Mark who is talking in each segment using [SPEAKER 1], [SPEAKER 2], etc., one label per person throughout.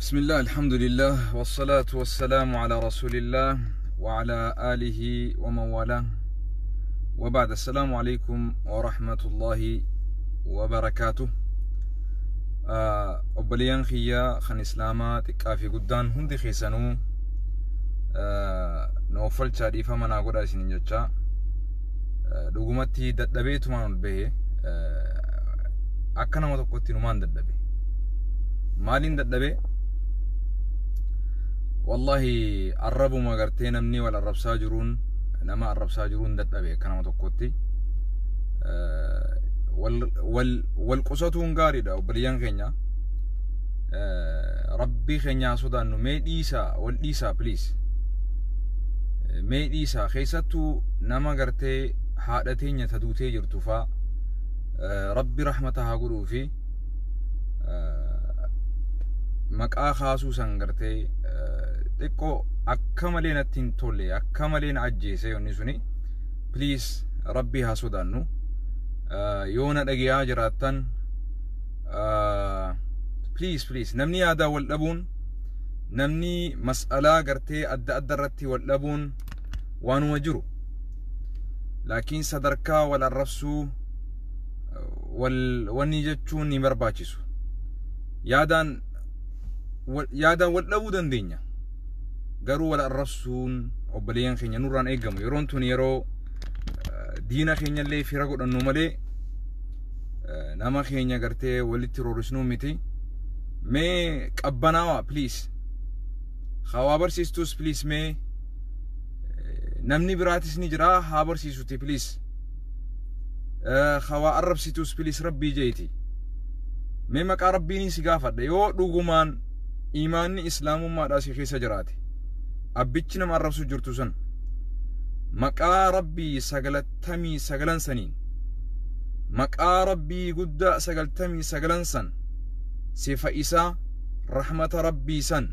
[SPEAKER 1] بسم الله، الحمد لله، والصلاة والسلام على رسول الله وعلى آله ومن والاه، وبعد، السلام عليكم ورحمة الله وبركاته. Obboleeyyan kiyya kan islaamaa xiqqaa fi guddaan hundi keessanuu na uffalchaa, dhiifama naa godhaa isinin jecha. Dhugumatti dadhabeetumaan ol bahe. Akka nama tokkotti numaan dadhabe. Maaliin dadhabe? Wallahi arrabuma gartee namni wal arrabsaa jiruun, nama arrabsaa jiruun dadhabe. Akka nama tokkotti wal qusatuun gaariidha. Obboleeyyan keenya, rabbii keenyaa sodaannu. Mee dhiisaa, wal dhiisaa, please, mee dhiisaa. Keessattuu nama gartee haadha teenya ta duutee jirtu faa, rabbi rahmata haa godhuu fi maqaa kaasuu san gartee xiqqoo akka malee natti hin tolle, akka malee na ajjeese wanni suni. Please, rabbii haa sodaannu. Yoo na dhagayaa jiraattan, please, please, namni yaadaa wal dhabuun, namni mas'alaa gartee adda adda irratti wal dhabuun waanuma jiru, laakiin sadarkaa wal arrabsuu, wal wanni jechuun ni barbaachisu. Yaadaan wal dhabuu dandeenya, garuu wal arrabsuun obboleeyyan keenya nurraan eegamu. Yeroon tun yeroo diina keenyallee fira godhannu malee nama keenya gartee walitti roorisnuu miti. Mee qabbanaawaa, please. Hawaa barsiistus, please, mee namni biraatis ni jira, haa barsiisuti, please. Hawaa arrabsitus, please, rabbii jeeti. Mee maqaa rabbiin si gaafadha, yoo dhugumaan imaanni islaamummaadhaa si keessa jiraate, abbichi nama arrabsuu jirtu san, maqaa rabbii 99 saniin, maqaa rabbii guddaa 99 san, sifa isaa, rahmata rabbii san,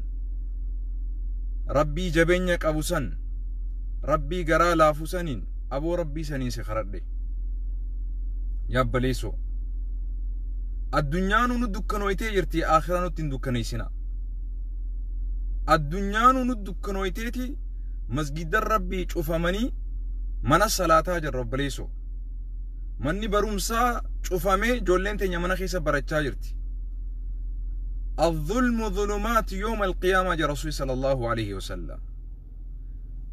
[SPEAKER 1] rabbii jabeenya qabu san, rabbii garaa laafu saniin, aboo rabbii saniin si karadhe, yaabbaleessoo, addunyaanuu nu dukkanooytee jirti, akhiraa nutti hin dukkaneessina. Addunyaanuu nu dukkanooyteeti, masgidan rabbii cufamanii mana salaataa jirra. Obboleessoo, manni barumsaa cufamee ijoolleen teenya mana keessa barachaa jirti. الظلم ظلمات يوم القيامة جاء رسول صلى الله عليه وسلم.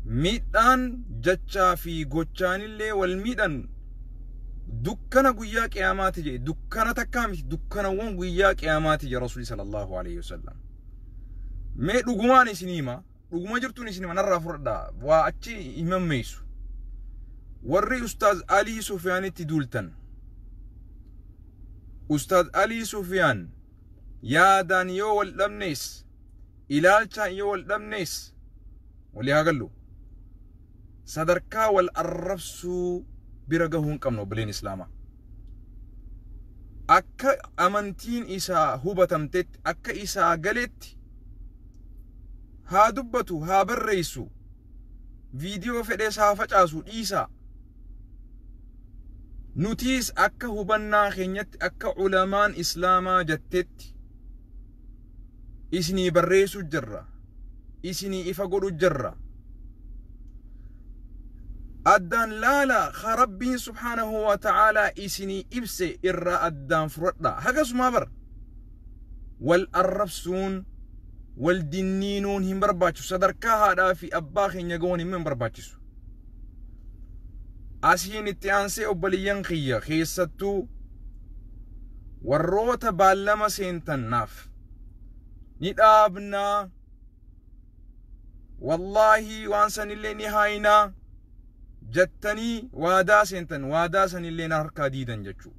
[SPEAKER 1] Miidhaan jechaa fi gochaanillee wal miidhan dukkana guyyaa qiyaamaati jedhe. Dukkana takkaa miti, dukkanawwan guyyaa qiyaamaati jedhe rasuuli صلى الله عليه وسلم. Mee dhugumaan isin hima, dhuguma jirtuun isin hima, narraa fudhadhaa, waa achi himammeessu. Warri Ustaaz Alii Sufiyaanitti duultan, Ustaaz Alii Sufiyaan yaadaan yoo wal dhabnees, ilaalchaan yoo wal dhabnees, walii haa gallu, sadarkaa wal arrabsuu bira gahuu hin qabnu. Obboleen islaamaa, akka amantiin isaa hubatamtetti, akka isaa galetti haa dubbatu, haa barreessu, viidiyoo fedhees haa facaasu, dhiisaa. Nutiis akka hubannaa keenyatti, akka ulamaan islaamaa jettetti isinii barreessuu jirra, isinii ifa godhu jirra. Addaan laala, ka rabbiin سبحانه وتعالى isinii ibse irraa addaan fudhadha. Hagasumaa bar wal arrabsuun, wal dinniinuun hin barbaachisu. Sadarkaa haadhaa fi abbaa keenya gahuun hin barbaachisu. Asiin itti aansee, obboliyyan kiyya, keessattuu warroota baallama seentannaaf, ni dhaabnaa, wallaahi waan sanillee ni haayinaa jettanii waadaa seentan, waadaa sanillee na harkaa diidan jechuu.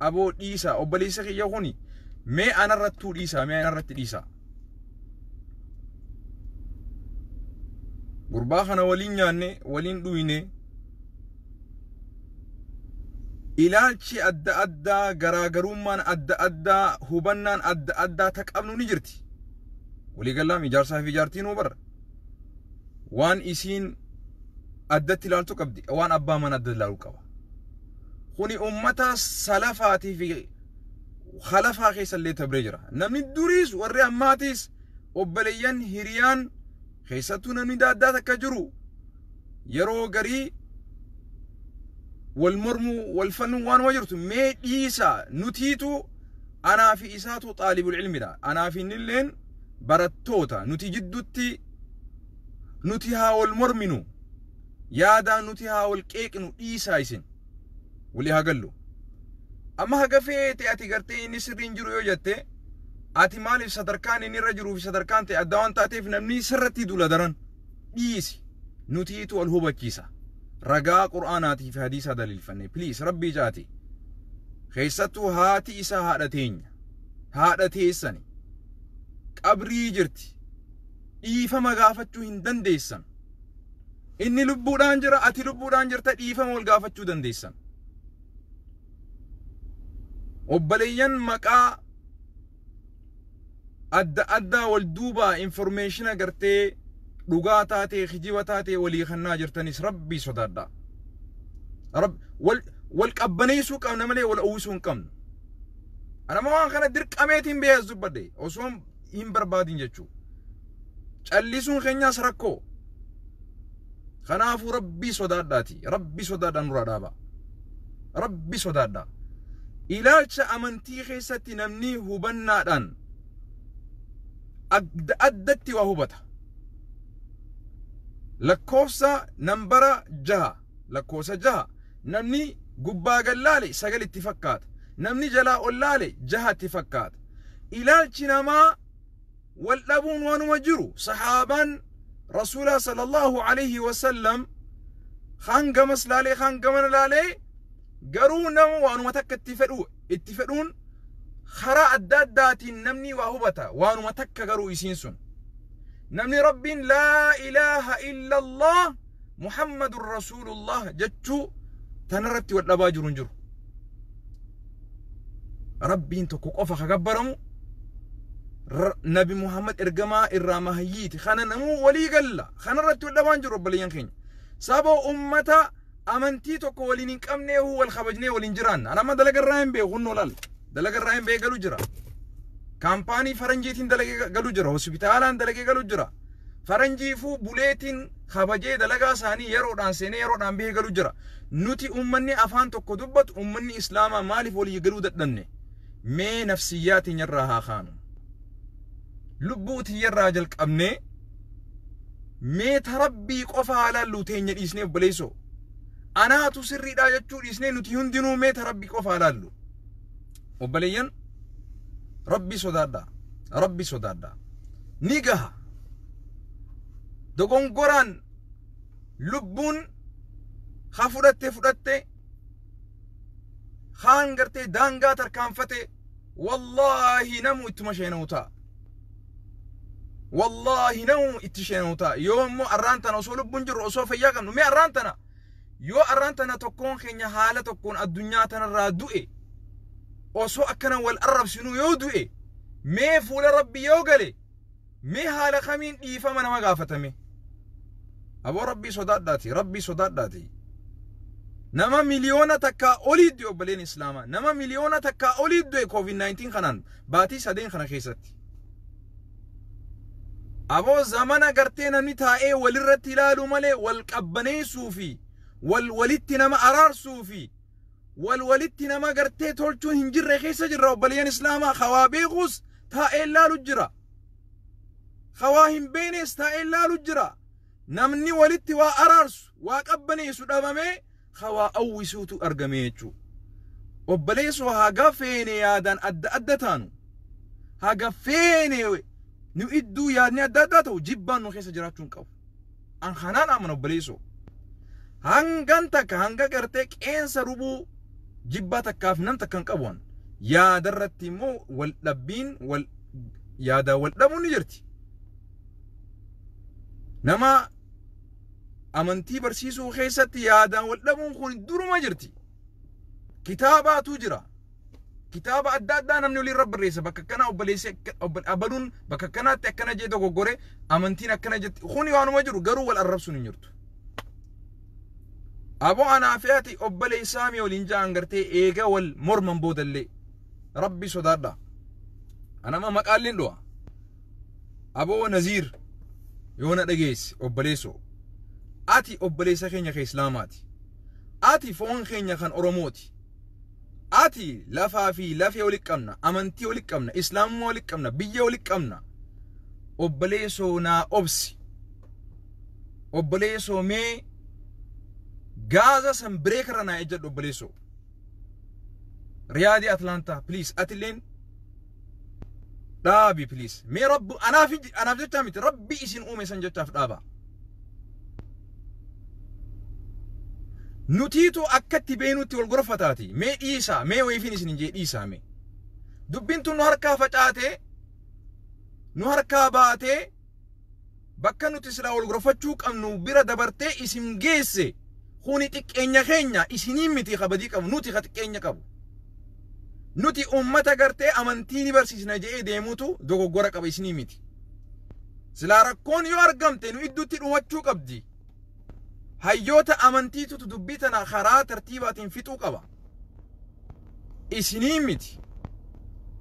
[SPEAKER 1] Aboo dhiisaa, obboleessa kiyya kuni mee anarrattuu dhiisaa, mee anarratti dhiisaa. Gurbaa kana waliin nyaanne, waliin dhuyne. Ilaalchi adda addaa, garaagarummaan adda addaa, hubannaan adda addaa ta qabnu ni jirti. Waliigalaam ijaarsaa fi ijaartii nuu barra. Waan isiin addatti ilaaltu qabdi, waan abbaa mana adda ilaalu qaba. Kuni ummata salafaatii fi khalafaa keessa illee tabree jira. Namni duriis warri ammaatiis Obboleeyyan hiriyaan keessattuu namni daaddaa takka jiru yeroo garii wal mormuu wal fannuu waanuma jirtu mee dhiisa. Nutiitu anaa fi isaatu xaalibul ilmidha, anaa fi innilleen barattoota. Nuti jiddutti nuti haa wal morminu, yaadaan nuti haa wal qeeqnu, dhiisaa isin walii haa gallu. Amma haga feete ati gartee inni sirriin jiru yoo jette, ati maaliif sadarkaan inni irra jiruu fi sadarkaan ta'e adda waan taateef namni sirratti duula daran. Dhiisi, nutiitu wal hubachiisa, ragaa qur'aanaatii fi hadiisaa daliilfanne. Please, rabbii jaati, keessattuu haati isaa haadha teenya, haadha teessani, qabrii jirti, dhiifama gaafachuu hin dandeessan. Inni lubbuudhaan jira, ati lubbuudhaan jirta, dhiifama wal gaafachuu dandeessan. Obboleeyyan maqaa adda addaa wal duubaa information gartee dhugaa taatee kijiba taatee walii kannaa jirtanis rabbii sodaadhaa. Wal wal qabbaneessuu qabna malee wal uwwisuu hin qabnu. Anama waan kana dirqameetiin beekas dubbadhe osoo hin barbaadin jechuu. Callisuun keenyaas rakkoo. Kanaafuu rabbii sodaadhaati. Rabbii sodaadhaa nurraa dhaaba. Rabbii sodaadhaa. Ilaalcha amantii keessatti namni hubannaadhaan adda addatti waa hubata. Lakkoofsa nambara 6, lakkoofsa 6 namni gubbaa gallaale 9 itti fakkaata. Namni jalaa ol laale 6 itti fakkaata. Ilaalchi namaa wal dhabuun waanuma jiru. Sahaabaan Rasuulaa sallallahu alaihi wasallam kaan gamas laalee kaan gamana laalee garuu nama waanuma takka itti fedhu itti fedhuun karaa adda addaatiin namni waa hubata, waanuma takka garuu isiin sun. Namni Rabbiin laa ilaaha illa Allah Muhammadun Rasuulullah jechuu tanarratti wal dhabaa jiru hin jiru. Rabbiin tokko qofa ka gabbaramu, Nabi Muhammad ergamaa irraa mahayyiiti. Kana namuu walii galla. Kanarratti wal dhabaan jiru obboleeyyan keenya. Saba ummata amantii tokko waliin hin qabneehu wal kabajnee waliin jiraanna. Ani amma dalaga irraa hin beeku, hunnoo laal. Dalaga irraa hin beeku galu jira. Kaampaanii faranjiitiin dalagee galu jira. Hospitaalaan dalagee galu jira. Faranjiifuu buleetiin kabajee dalagaa isaanii yeroodhaan seenee yeroodhaan bahee galu jira. Nuti uummanni afaan tokko dubbatu, uummanni islaamaa maaliif walii galuu dadhabne? Mee nafsiyyaa teenyarraa haa kaanu. Lubbuu tiyyarraa jalqabnee mee tarabbii qofa haa laalluu, teenya dhiisnee obboleessoo. Anaatu sirriidhaa jechuu dhiisnee nuti hundinuu mee tarabbii qofa haa laallu. Obboleeyyan, rabbi sodaadhaa. Rabbi sodaadhaa. Ni gaha. Dogongoraan lubbuun haa fudhatte fudhatte, haan gartee daangaa tarkaanfate, wallaahi namu ittuma sheena'u ta'a. Wallaahi namu itti sheena'u ta'a. Yoo immoo arraan tana osoo lubbuun jirru, osoo fayyaa qabnu, mee arraan tana yoo arraan tana tokkoon keenya haala tokkoon addunyaa tanarraa du'e, osoo akkana wal arrabsinuu yoo du'e, mee fuula rabbi yoo gale, mee haala kamiin dhiifama nama gaafatame? Aboo rabbii sodaadhaati, rabbii sodaadhaati. Nama 1 miliyoona olii du'e, obboleen islaamaa, nama 1 miliyoona olii du'e COVID-19 kanaan baatii 3 kana keessatti. Aboo zamana gartee namni taa'ee walirratti ilaaluu malee wal qabbaneessuu fi wal walitti nama araarsuu fi wal walitti nama gartee tolchuun hin jirre keessa jirra. Obboleeyyan islaamaa, hawaa beekuus taa'ee ilaalu jira. Hawaa hin beeknes taa'ee ilaalu jira. Namni walitti waa araarsu, waa qabbaneessu dhabamee hawaa awwisuutu argame jechuudha. Obboleessoo, haga feene yaadaan adda adda taanu, haga feene nu idduu yaadni adda addaa ta'u, jibbaan nu keessa jiraachuu hin qabu. An kanaan amana, obboleessoo. Hangan takka hanga gartee qeensa rubuu jibbaa takkaaf nam takka hin qabu. Yaadarratti immoo wal dhabbiin wal yaadaa wal dhabuun ni jirti. Nama amantii barsiisuu keessatti yaadaan wal dhabuun kun duruma jirti. Kitaabaatu jira. Kitaaba adda addaa namni waliin barreessa, bakka akkana obboleessi abaluun bakka akkanaatti akkana jee dogoggore, amantiin akkana jetti, kuni waanuma jiru, garuu wal arrabsuun hin jirtu. Aboo anaa fi ati obboleessaa mi waliin ja'an gartee eega wal morman boodallee rabbi sodaadha. Anama maqaalleen dhu'a. Aboo Naziir, yoo na dhageesse, obboleessoo, ati obboleessa keenya ka Islaamaati. Ati foon keenya kan Oromooti. Ati lafaa fi lafee walitti qabna, amantii walitti qabna, Islaamummaa walitti qabna, biyya walitti qabna. Obboleessoo, naa obsi. Obboleessoo, mee gaaza san bireekarra naa ejjadhu, obboleessoo. Riyaadii Atlaantaa, please, atilleen dhaabi, please. Mee Rabbi anaaf jechaa miti, Rabbi isin uume san jechaaf dhaaba. Nutiitu akkatti beenutti wal gorfataati. Mee dhiisaa, mee wayifiin isin hin jee, dhiisaa mee. Dubbiin tun nu harkaa facaatee, nu harkaa baatee, bakka nuti silaa wal gorfachuu qabnu bira dabartee isin geesse. Kuni xiqqeenya keenya, isinii miti kabadii qabu, nuti ka xiqqeenya qabu. Nuti uummata gartee amantii ni barsiisna je'ee deemutu dogoggora qaba, isinii miti. Silaa rakkoon yoo argamte nu idduutti dhumachuu qabdi. Hayyoota amantiitutu dubbii tana karaa tartiibaatiin fixuu qaba. Isinii miti.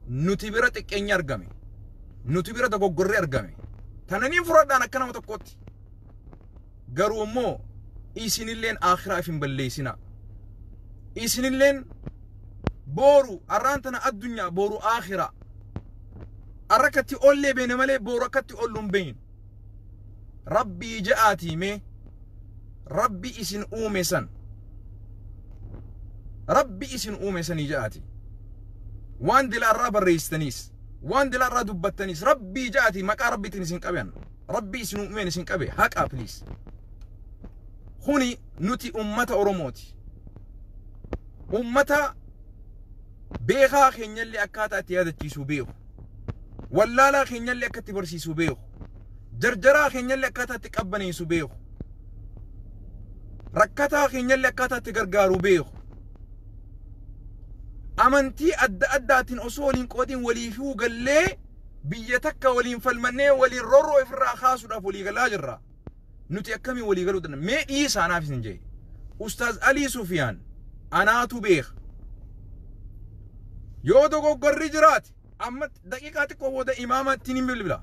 [SPEAKER 1] Nuti bira xiqqeenya argame. Nuti bira dogoggorri argame. Tananiin fudhadhaan akka nama tokkootti. Garuu immoo isinilleen akhiraa if hin balleessinaa. Isinilleen booru, arraan tana addunyaa, booru akhiraa. Arra akkatti ollee beene malee booru akkatti ollu hin beeynu. Rabbii ja'aatii, mee Rabbi isin uume san, Rabbi isin uume sanii ja'aati. Waan dila irraa barreessitaniis, waan dila irraa dubbattaniis, Rabbii ja'aati, maqaa Rabbiitiin isin qaban. Rabbi isin uumeen isin qabe, haqa, please. Kuni nuti ummata Oromooti. Ummata beekaa keenyallee akkaataa itti yaadachiisuu beeku. Wallaalaa keenyallee akka itti barsiisuu beeku. Jarjaraa keenyallee akkaataa itti qabbaneessu beeku. Rakkataa keenyallee akkaataa itti gargaaru beeku. Amantii adda addaatiin osoo waliin qoodiin waliifuu gallee, biyya takka waliin falmannee, waliin rorroo ofirraa kaasuudhaaf walii galaa jirra. Nuti akkamiin walii galuu dandeenya? Mee dhiisaa anaaf isin jee. Ustaaz Alii Sufiyaan anaatu beeka. Yoo dogoggorri jiraate amma daqiiqaa xiqqoo booda imaama ittiin hin bilbila.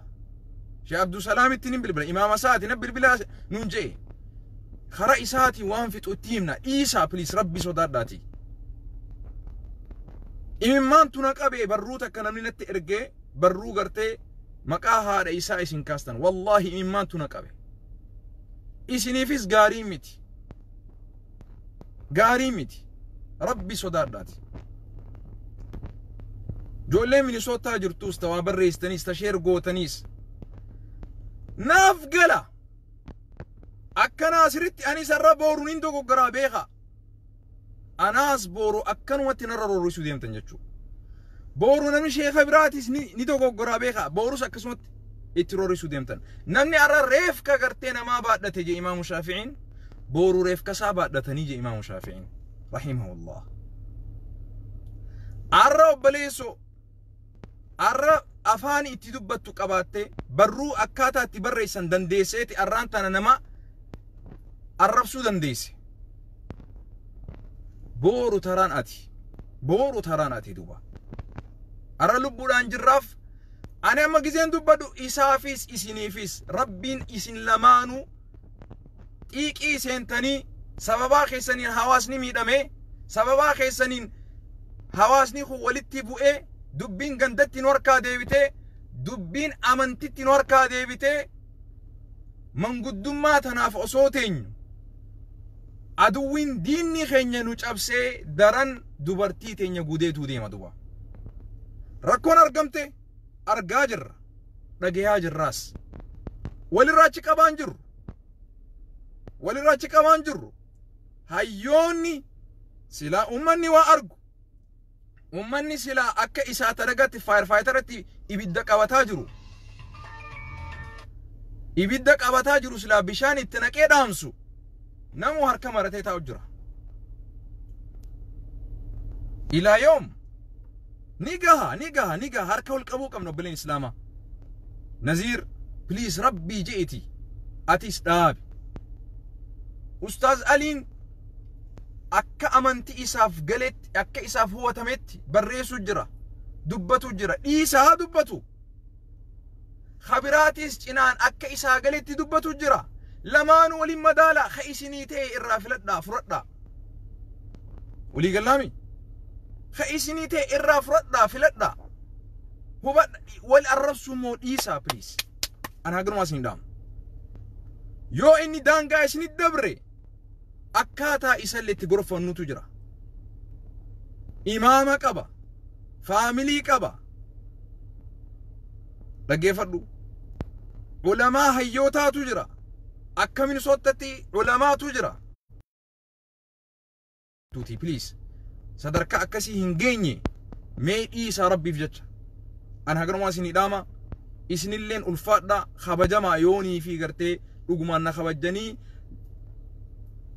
[SPEAKER 1] Sheekh Abdusalaam ittiin hin bilbila. Imaama isaati na bilbilaa nuun jee. Karaa isaatiin waan fixu itti himna. Dhiisaa, please, Rabbi sodaadhaati. Imimmaantu na qabee barruu takka namni natti ergee, barruu gartee maqaa haadha isaa isin kaastan. Wallaahi imimmaantu na qabe. Isiniifis gaarii miti. Gaarii miti. Rabbi sodaadhaati. Ijoollee Minisootaa jirtus, tawaa barreessitaniis, ta share gootaniis. Naaf gala. Akka Naasiritti anis har'a booru nin dogoggoraa beeka. Anaas booru akkanumatti narra roorrisuu deemtan jechuudha. Booru namni sheeka biraatis ni dogoggoraa beeka. Boorus akkasumatti itti roorrisuu deemtan. Namni har'a reefka gartee namaa baadhate je Imaamu Shaafi'iin, booru reefka isaa baadhatanii je Imaamu Shaafi'iin. Rahimahullah. Har'a obboleessoo, har'a afaan itti dubbattu qabaattee, barruu akkaataa itti barreessan dandeesseeti har'aan tana nama arrabsuu dandeesse. Booru taraan ati. Booru taraan ati duba. Har'a lubbuudhaan jirraaf ani amma gizeen dubbadhu isaafis isiniifis Rabbiin isin lamaanuu xiiqii seentanii, sababaa keessaniin hawaasni miidhame, sababaa keessaniin hawaasni kun walitti bu'ee, dubbiin gandatti nu harkaa deebitee, dubbiin amantitti nu harkaa deebitee, manguddummaa tanaaf osoo teenyu aduwwiin diinni keenya nu cabsee daran dubartii teenya gudeetuu deema duba. Rakkoon argamte argaa jirra, dhagayaa jirraas. Walirraa achi qabaan jirru. Walirraa achi qabaan jirru. Hayyoonni silaa uummanni waa argu. Uummanni silaa akka isaa taragatti firefighteratti ibidda qabataa jiru. Ibidda qabataa jiru silaa bishaan itti naqee dhaamsu. Namu harka maratee taa'u jira. Ilaa yoom? Ni gaha, ni gaha, ni gaha, harka ol qabuu qabna, obboleen Islaamaa. Naziir, please, Rabbii je'iti. Atis dhaabi. Ustaaz Aliin akka amantii isaaf galetti, akka isaaf huwatametti barreessuu jira. Dubbatu jira. Dhiisaa haa dubbatu. Khabiraatis cinaan akka isaa galetti dubbatu jira. Lamaanuu waliin madaala ka isinii ta'e irraa filadhaa fudhadhaa. Walii gallaami? Ka isinii ta'e irraa fudhadhaa filadhaa. Hubadha wal arrabsuu immoo dhiisaa please. Ani haganumaa isin dhaamu. Yoo inni daangaa isinitti dabre akkaataa isallee itti gorfannutu jira. Imaama qaba. Faamilii qaba. Dhaggeeffadhu. Ulamaa hayyootaatu jira. Akka Minisoottatti ulamaatu jira. Tuuti please. Sadarkaa akkasii hin geenye mee dhiisaa rabbiif jecha. Ani haganumaa isinii dhaama. Isinilleen ulfaadhaa kabajamaa yoonii fi gartee dhugumaan na kabajjanii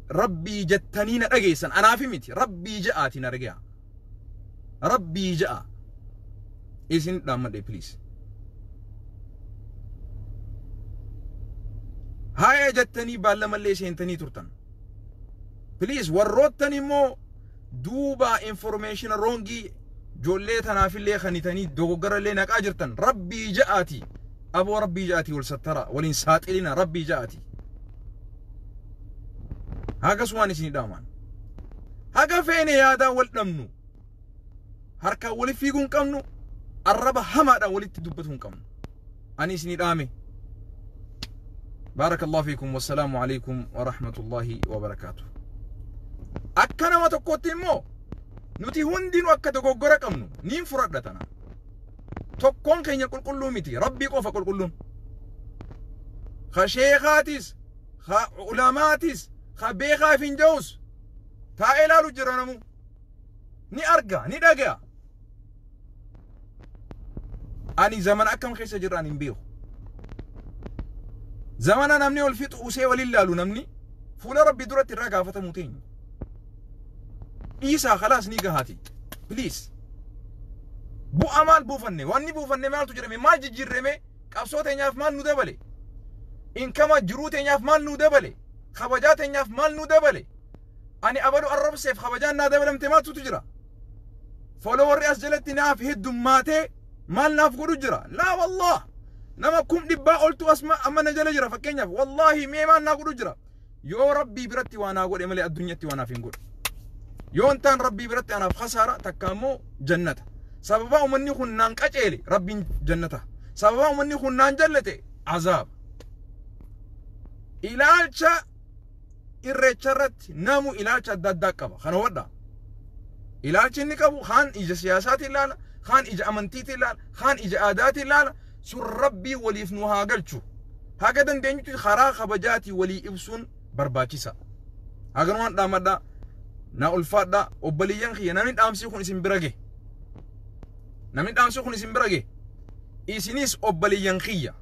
[SPEAKER 1] rabbii jettanii na dhageessan anaafi miti rabbii ja'aati na dhagaya. Rabbii ja'a. Isin dhaammadhe please. Haya jettanii baallamallee seentanii turtan. Please warroottan immoo duuba information wrongii ijoollee tanaafillee kanitanii dogoggorallee naqaa jirtan rabbii ja'aati. Aboo rabbii ja'aati wal sattara waliin saaxilina rabbii ja'aati. Haga sumaan isinii dhaaman. Haga feene yaadaan wal dhabnu. Harkaan wali fiiguu hin qabnu. Arraba hamaadhaan walitti dubbatuu hin qabnu. Ani isinii dhaame. بارك الله فيكم والسلام عليكم ورحمة الله وبركاته. Akka nama tokkotti immoo nuti hundinuu akka dogoggora qabnu niin fudhadha tana. Tokkoon keenya qulqulluu miti rabbii qofa qulqulluun. Ka sheekaatis, ka ulamaatis, ka beekaaf hin ja'us taa'ee ilaalu jira namu. Ni arga, ni dhagaya. Ani zamana akkam keessa jirra ani hin beeku. Zamana namni ol fixu usee waliin laalu namni fuula rabbii duratti irraa gaafatamuu teenya. Dhiisaa khalaas ni gahaati. Please. Bu'aa maal buufanne? Wanni buufanne maaltu jedhame? Maal jijjiirreme? Qabsoo teenyaaf maal nu dabale? Inkama jiruu teenyaaf maal nu dabale? Kabajaa teenyaaf maal nu dabale? Ani abalu arrabseef kabajaan naa dabalamte maaltutu jira? Followerri as jalatti naaf heddummaatee maal naaf godhu jira? Laa wallah. Nama 100,000 oltu asma amma na jala jira fakkeenyaaf wallaahi mee maal naa godhu jira? Yoo rabbii biratti waa naa godhe malee addunyaatti waa naaf hin godhu. Yoo hin taan rabbii biratti anaaf khasaara takka immoo jannata. Sababa uummanni kun naan qaceele rabbiin jannata. Sababa uummanni kun naan jallate azaaba. Ilaalcha irreecha irratti namu ilaalcha adda addaa qaba. Kana hubadhaa. Ilaalchi inni qabu kaan ija siyaasaatiin ilaala, kaan ija amantiitiin ilaala, kaan ija aadaatiin ilaala. Sun rabbii waliif nu haa galchu. Haga dandeenyutti karaa kabajaatii walii ibsuun barbaachisa. Haganumaan dhaamadhaa. Na ulfaadhaa. Obboleeyyan kiyya namni dhaamsii kun isin bira gahe. Namni dhaamsii kun isin bira gahe. Isinis obboleeyyan kiyya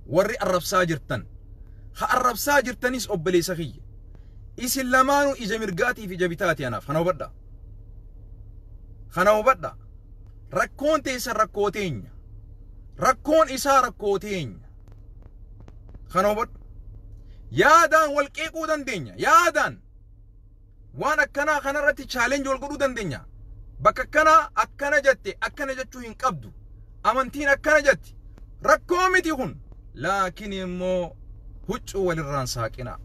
[SPEAKER 1] warri arrabsaa jirtan. Ha arrabsaa jirtanis obboleessa kiyya. Isin lamaanuu ija mirgaatii fi ija bitaati anaaf. Kana hubadhaa. Kana hubadhaa. Rakkoon teessan rakkoo teenya. Rakkoon isaa rakkoo teenya. Kana hubadhu. Yaadaan wal qeequu dandeenya. Yaadaan waan akkanaa kanarratti challenge wal godhuu dandeenya. Bakka akkanaa akkana jette akkana jechuu hin qabdu. Amantiin akkana jetti. Rakkoo miti kun. Laakiin immoo huccuu walirraan saaqinaa.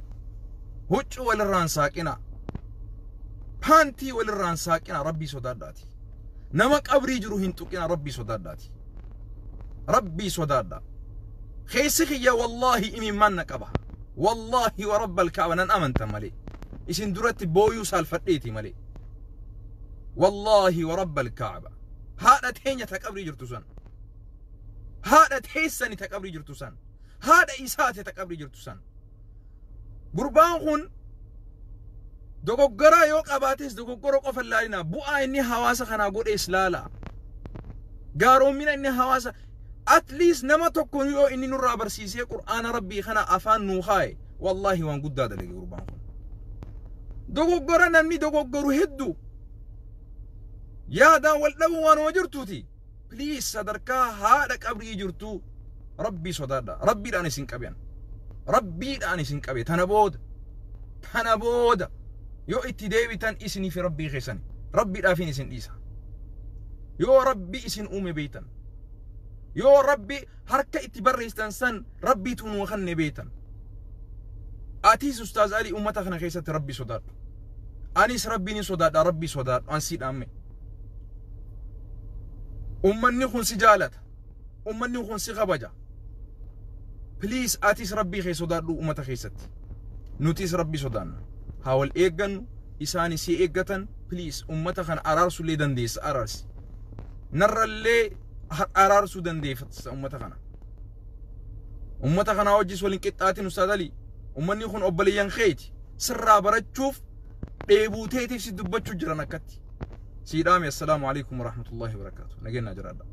[SPEAKER 1] Huccuu walirraan saaqinaa. Paantii walirraan saaqinaa rabbii sodaadhaati. Nama qabrii jiru hin tuqinaa rabbii sodaadhaati. Rabbii sodaadhaa. Keessi kiyya wallaahi imimmaan na qaba. Wallaahi wa rabbal kaaba nan amanta malee. Isin duratti booyuu saalfadheeti malee. Wallaahi wa rabbal kaaba. Haadha teenya ta qabrii jirtu san. Haadha teessani ta qabrii jirtu san. Haadha isaati ta qabrii jirtu san. Gurbaan kun dogoggora yoo qabaates dogoggora qofa ilaalina. Bu'aa inni hawaasa kanaa godhees laala. Gaaroommina inni hawaasa at least nama tokko yoo inni nurraa barsiisee qur'aana rabbii kana afaan nuu kaaye wallaahi waan guddaa dalage gurbaan kun. Dogoggora namni dogoggoru hedduu yaadaan wal dhabuu waanuma jirtuuti. Please sadarkaa haadha qabrii jirtu rabbii sodaadha. Rabbiidhaan isin qaban. Rabbiidhaan isin qabe tana booda. Tana booda yoo itti deebitan isinii fi rabbii keessan rabbiidhaafin isin dhiisa. Yoo rabbi isin uume beeytan. Yoo Rabbi harka itti barreessitan san Rabbiitu nuu kanne beektan. Atis Ustaaz Alii, ummata kana keessatti Rabbi sodaadhu. Anis Rabbiin hin sodaadha, Rabbi sodaadhu, an sii dhaamme. Ummanni kun si jaalata. Ummanni kun si kabaja. Please, atis Rabbii kee sodaadhu ummata keessatti. Nutis Rabbi sodaanna. Haa wal eeggannu, isaani si eeggatan. Please, ummata kana araarsullee dandeessa, araarsi. Narrallee araarsuu dandeessa ummata kana. Ummata kanaa wajjis waliin qixxaatin, Ustaaz Alii. Ummanni kun obboleeyyan keeti. Sirraa barachuuf dheebuuteetiif si dubbachuu jiran akkatti. Siidhaame, assalaamu alaikum warahmatullahi wabarakaatu. Nageenyaa jiraadha.